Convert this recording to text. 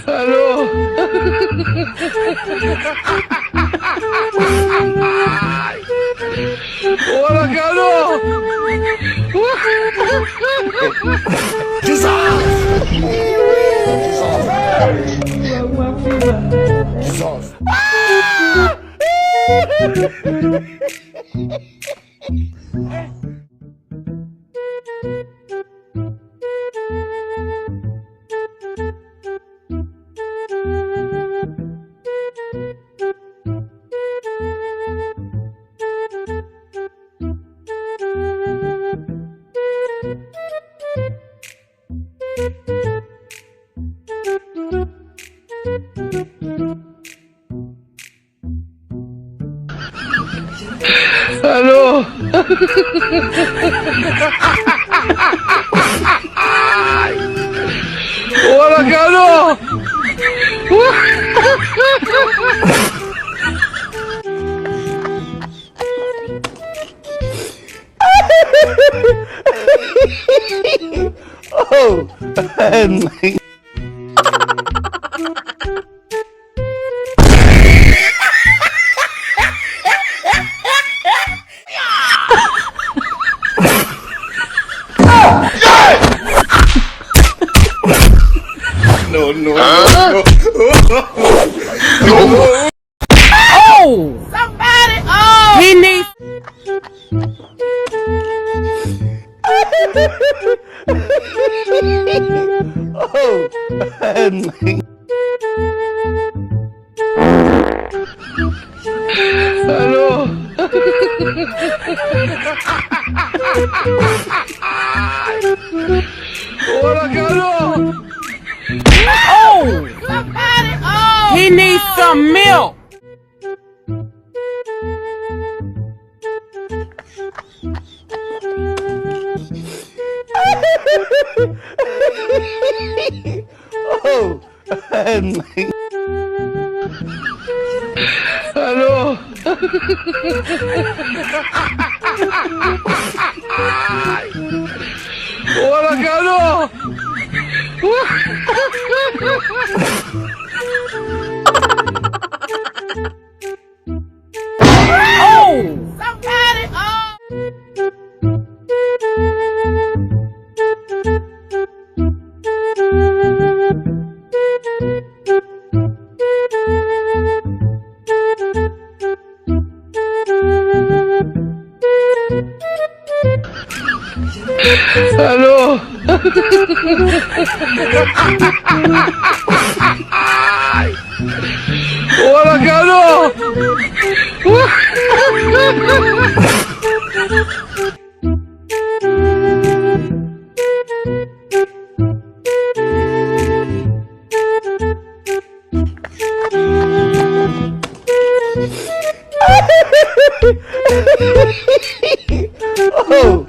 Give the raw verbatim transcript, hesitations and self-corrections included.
Alo! Wala kado! Kisa? Kisa? Alo! Wala kado! Oh! No, no, no, no. Oh! Somebody, oh! He needs. Oh! Alo! Wala kado! Oh! Somebody, oh! He needs some milk. Oh! Alo! Wala kado! Oh! Somebody, oh! Alo! Wala kado! Oh!